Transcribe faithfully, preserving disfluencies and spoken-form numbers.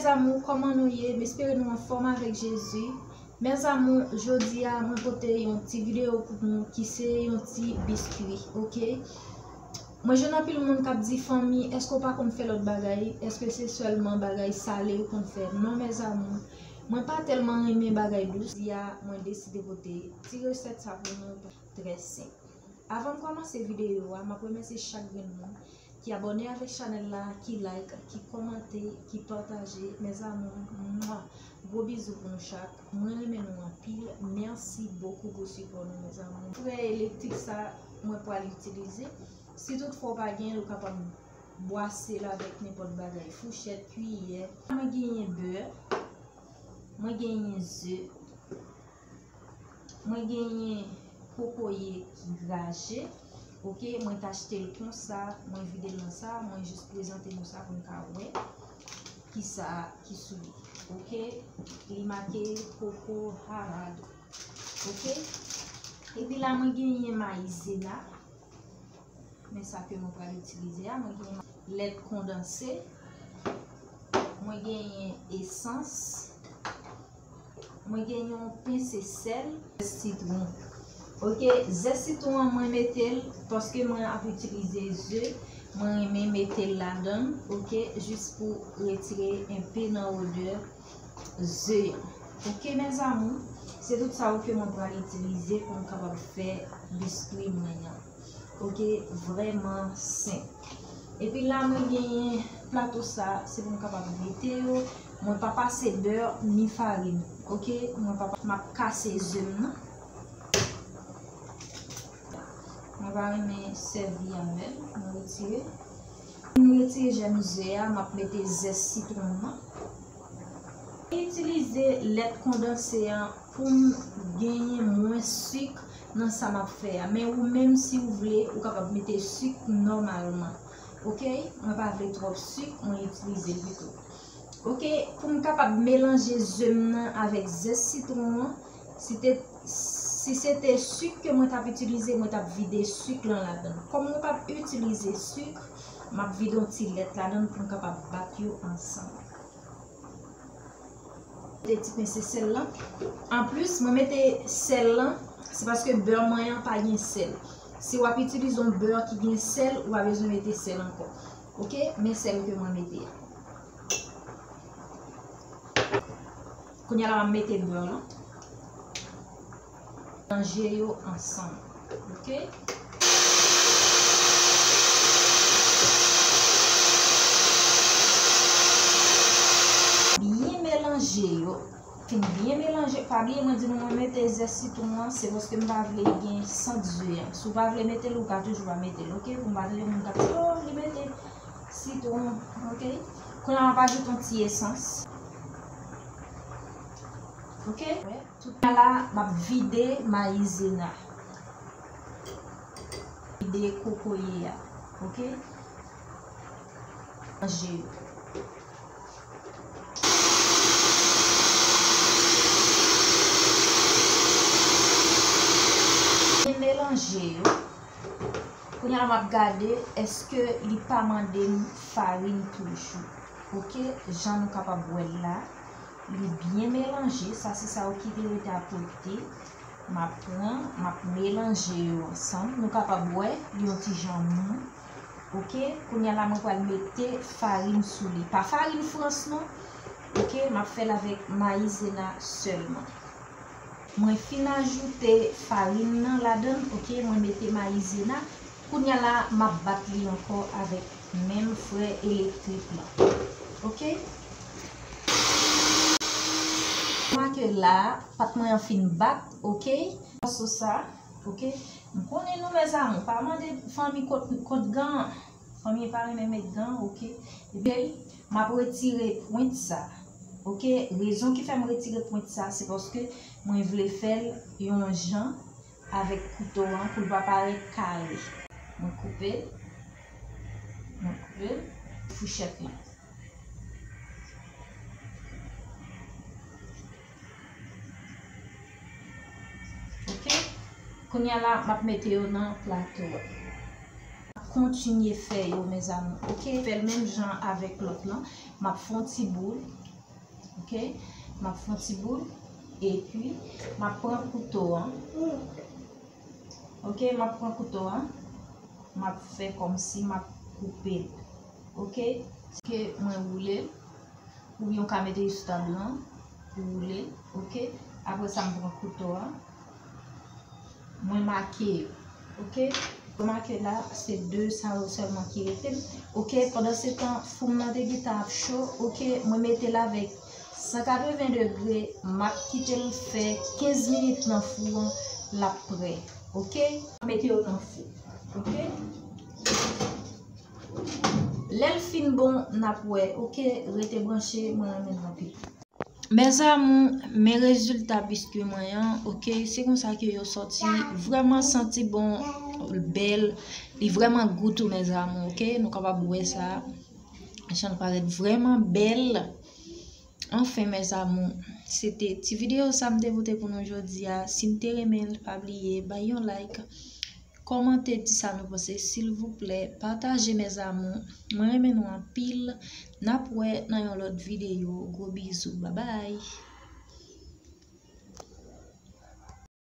Mes amours, kòman nou ye? M espere nou anfòm avèk Jezi. Mes amours, jodi a mwen pote yon ti videyo pou nou ki se yon ti biskwi, oke? Mwen jwenn anpil moun k ap di, "Fanmi, èske w pa konn fè lòt bagay? Èske se sèlman bagay sale ou konn fè?" Non, mes amours, mwen pa tèlman renmen bagay dous. Jodi a mwen deside pote ti resèt sa pou nou, trè senp. Avan m kòmanse videyo a, m ap remèsye chak grenn moun ki abòne avèk chanèl la, ki like, ki kòmante, ki pataje. Mes amours, mwa, gwo bizou pou nou chak. Mwen renmen nou anpil. Mèsi bokou pou sipò nou, mes amours. Frè elektrik sa, mwen pral itilize. Si toutfwa w pa genyen l, ou kapab bwase l avèk nenpòt bagay, fouchèt, kiyè. Mwen genyen bè, mwen genyen ze, mwen genyen kokoye ki graje. Oke, mwen t achte l konsa, mwen vide l nan sa, mwen jis prezante nou sa pou n ka wè kisa ki sou li. Oke, li make Coco Harad. Oke, epi la mwen genyen mayizena. Men sa ke mwen pral itilize a, mwen genyen lèt kondanse, mwen genyen esans, mwen genyen yon pense sèl, zès sitwon. Oke, zès sitwon an mwen mete l paske mwen ap itilize ze, mwen renmen mete l ladan l, oke, jis pou retire enpe nan odè ze an. Oke, mes amours, se tout sa yo ke mwen pral itilize pou m kapab fè biskwi mwen an. Oke, vrèman senp. Epi la, mwen genyen plato sa, se pou m kapab mete yo. Mwen pa pase bè ni farin. Oke, mwen pa, m ap kase ze m nan. Mwen pa renmen sèvi avè l, mwen retire. Mwen retire jèm ze a, m ap mete zès sitwon nan. Mwen itilize lèt kondanse an pou m genyen mwens sik nan sa m ap fè a. Men ou menm, si w vle, ou kapab mete sik nòmalman. Oke? Mwen pa vle twòp sik, mwen itilize l pito. Oke? Pou m kapab melanje ze m nan avèk zès sitwon an, si te, si se te sik ke mwen t ap itilize, mwen t ap vide sik lan ladan l. Kòm mwen p ap itilize sik, m ap vide yon ti lèt ladan l pou m kapab bat yo ansanm. Mete ti pense sèl lan. Anplis, mwen mete sèl lan, se paske bè mwen an pa gen sèl. Si w ap itilize yon bè ki gen sèl, ou pa bezwen mete sèl ankò. Oke? Men sèl ke mwen mete a. Kounye a la, m ap mete bè lan. Melanje yo ansanm. Oke? Byen melanje yo. Fin byen melanje. Pa bliye mwen di nou mwen mete zès sitwon an, se paske m pa vle gen sant ze an. Si w pa vle mete l, ou ka toujou pa mete l, oke? Pou m pa tande moun k ap di, "Oh, li mete sitwon," oke? Kounye a m ap ajoute yon ti esans. Oke? Tout la, m ap vide mayizena. Vide kokoye a. Oke? Melanje yo. Byen melanje yo. Kounye a la, m ap gade èske li pa mande m farin toujou. Oke, jan nou kapab wè l la, li byen melanje. Sa se sa yo ki te rete akote. M ap pran, m ap melanje yo ansanm. Nou kapab wè, li yon ti jan mou. Oke, kounye a la, mwen pral mete farin sou li. Pa farin Frans non. Oke, m ap fè l avèk mayizena sèlman. Mwen fin ajoute farin nan ladan l, oke, mwen mete mayizena. Kounye a la, m ap bat li ankò avèk menm frè elektrik lan. Oke? Remake la, pat mwen an fin bat, oke? Sos sa, oke? M konnen nou, mes amours, pa mande fanmi kot, kot gan an. Fanmi pa renmen met gan, oke? Epi, m ap retire pwent sa. Oke? Rezon ki fè m retire pwent sa, se paske mwen vle fè l yon jan avèk kouto an pou l pa parèt kare. Mwen koupe l. Mwen koupe l. Fouchèt lan. Oke? Kounye a la, m ap mete yo nan plato a. Kontinye fè yo, mes amours. Oke? Fè l menm jan avèk lòt lan. M ap fè yon ti boul. Ok, m ap fè yon ti boul epi m ap pran kouto an. Ok, m ap pran kouto an, m ap fè kòmsi m ap koupe l. Ok, ke mwen woule l, oubyen w ka mete li sou tab lan pou woule l. Ok, apre sa m pran kouto an, mwen make yo. Ok, mwen make la, se de sa yo sèlman ki rete. Ok, pandan se tan, fou m nan te gentan ap cho. Ok, mwen mete l avèk san katreven degre, m ap kite l fè kenz minit nan fou an, l ap prè. Ok, mete yo nan fou. Ok, lè l fin bon, n ap wè. Ok, rete branche, mwen renmen n anpil. Mes amours, men rezilta biskwi mwen an, ok, se konsa ke yo sòti, vrèman santi bon, bèl, li vrèman gou tou, mes amours, ok, nou kapab wè sa, jan l parèt vrèman bèl. Anfen, mes amours, se te ti videyo sa m te pote pou nou jodi a. Si n te renmen l, pa bliye bay yon like, kòmante, di sa nou panse, silvouplè, pataje, mes amours. Mwen renmen nou anpil. N ap wè nan yon lòt videyo. Gwo bizou. Babay.